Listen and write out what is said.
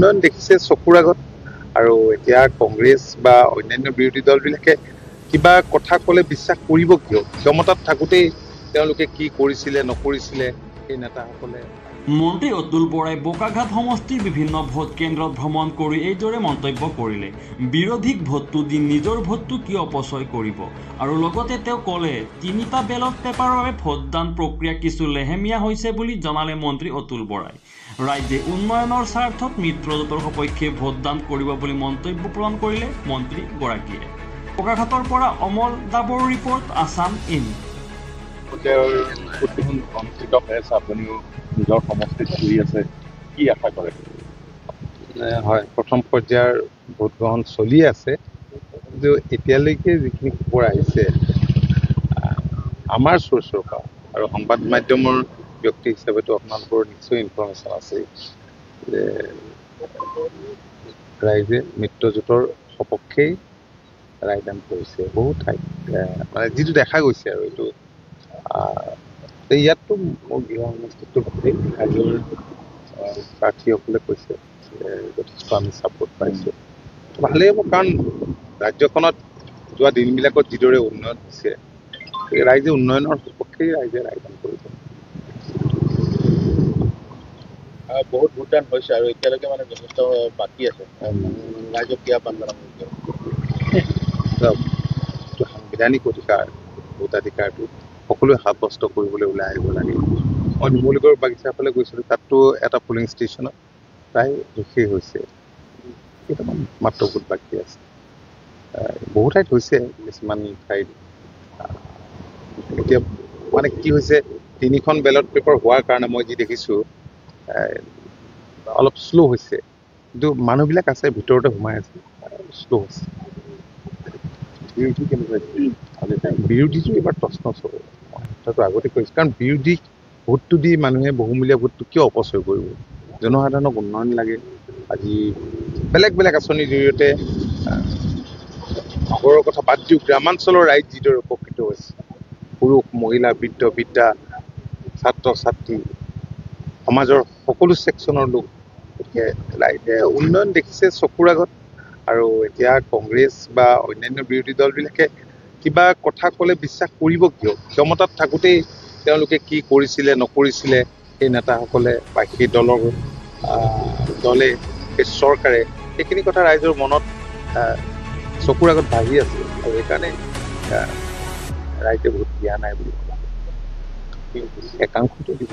উন্নয়ন দেখিছে চকুৰ আগত। আৰু এতিয়া কংগ্ৰেছ বা অন্যান্য বিৰোধী দলবিলাকে কিবা কথা ক'লে বিশ্বাস কৰিব কিয়? ক্ষমতাত থাকোঁতেই তেওঁলোকে কি কৰিছিলে নকৰিছিলে সেই নেতাসকলে। মন্ত্ৰী অতুল বৰাই বোকাঘাট সমষ্টিৰ বিভিন্ন ভোট কেন্দ্ৰত ভ্ৰমণ কৰি এইদৰে মন্তব্য কৰিলে। বিৰোধীক ভোটটো দি নিজৰ ভোটটো কিয় অপচয় কৰিব? আৰু লগতে তেওঁ ক'লে তিনিটা বেলট পেপাৰৰ বাবে ভোটদান প্ৰক্ৰিয়া কিছু লেহেমীয়া হৈছে বুলি জনালে মন্ত্ৰী অতুল বৰাই। ৰাইজে উন্নয়নৰ স্বাৰ্থত মিত্ৰজোঁটৰ সপক্ষে ভোটদান কৰিব বুলি মন্তব্য প্ৰদান কৰিলে মন্ত্ৰীগৰাকীয়ে। বোকাখাতৰ পৰা অমল দাবৰ ৰিপৰ্ট, আছাম ইন। ভোটগ্ৰহণ অনুষ্ঠিত হৈ আছে, আপুনিও নিজৰ সমষ্টিত ঘূৰি আছে, কি আশা কৰে? হয়, প্ৰথম পৰ্যায়ৰ ভোটগ্ৰহণ চলি আছে। কিন্তু এতিয়ালৈকে যিখিনি খবৰ আহিছে আমাৰ চ'ৰ্চৰ পৰা আৰু সংবাদ মাধ্যমৰ ব্যক্তি হিচাপেতো আপোনালোকৰ নিশ্চয় ইনফৰমেশ্যন আছে যে ৰাইজে মিত্ৰজোঁটৰ সপক্ষেই ৰায়দান কৰিছে বহু ঠাইত, মানে যিটো দেখা গৈছে। আৰু এইটো ইয়াততো মোৰ গৃহ সমষ্টিতটো ভালেই, ৰাইজৰ প্ৰাৰ্থীসকলে কৈছে যথেষ্ট আমি ছাপোৰ্ট পাইছোঁ, ভালেই হ'ব। কাৰণ ৰাজ্যখনত যোৱা দিনবিলাকত যিদৰে উন্নয়ন হৈছে, ৰাইজে উন্নয়নৰ সপক্ষেই ৰাইজে ৰায়দান কৰিব। বহুত ভোটদান হৈছে আৰু এতিয়ালৈকে মানে যথেষ্ট বাকী আছে, ৰাইজক কি আহ্বান জনাব? সাংবিধানিক অধিকাৰ, ভোটাধিকাৰটো সকলোৱে সাব্যস্ত কৰিবলৈ ওলাই আহিব লাগে। মই নুমলীগড় বাগিচাৰ ফালে গৈছিলোঁ, তাততো এটা পলিং ষ্টেচনত প্ৰায় শেষেই হৈছে, কেইটামান মাত্ৰ ভোট বাকী আছে। বহু ঠাইত হৈছে, কিছুমান ঠাইত এতিয়া মানে কি হৈছে, তিনিখন বেলট পেপাৰ হোৱাৰ কাৰণে মই যি দেখিছোঁ অলপ শ্ল' হৈছে, কিন্তু মানুহবিলাক আছে ভিতৰতে সোমাই আছে, শ্ল' হৈছে। বিৰোধী কেনেকুৱা? বিৰোধীটো এইবাৰ তচনচ হ'ব, মই কথাটো আগতে কৈছোঁ। কাৰণ বিৰোধীক ভোটটো দি মানুহে বহুমূলীয়া ভোটটো কিয় অপচয় কৰিব? জনসাধাৰণক উন্নয়ন লাগে। আজি বেলেগ বেলেগ আঁচনিৰ জৰিয়তে নগৰৰ কথা বাদ দিও গ্ৰামাঞ্চলৰ ৰাইজ যিদৰে উপকৃত হৈছে, পুৰুষ মহিলা বৃদ্ধ বৃদ্ধা ছাত্ৰ ছাত্ৰী সমাজৰ সকলো ছেকশ্যনৰ লোক, গতিকে ৰাইজে উন্নয়ন দেখিছে চকুৰ আগত। আৰু এতিয়া কংগ্ৰেছ বা অন্যান্য বিৰোধী দলবিলাকে কিবা কথা ক'লে বিশ্বাস কৰিব কিয়? ক্ষমতাত থাকোঁতেই তেওঁলোকে কি কৰিছিলে নকৰিছিলে সেই নেতাসকলে বা সেই দলৰ দলে সেই চৰকাৰে, সেইখিনি কথা ৰাইজৰ মনত চকুৰ আগত ভাহি আছে। আৰু সেইকাৰণে ৰাইজে ভোট দিয়া নাই বুলি একাংশটো দিব।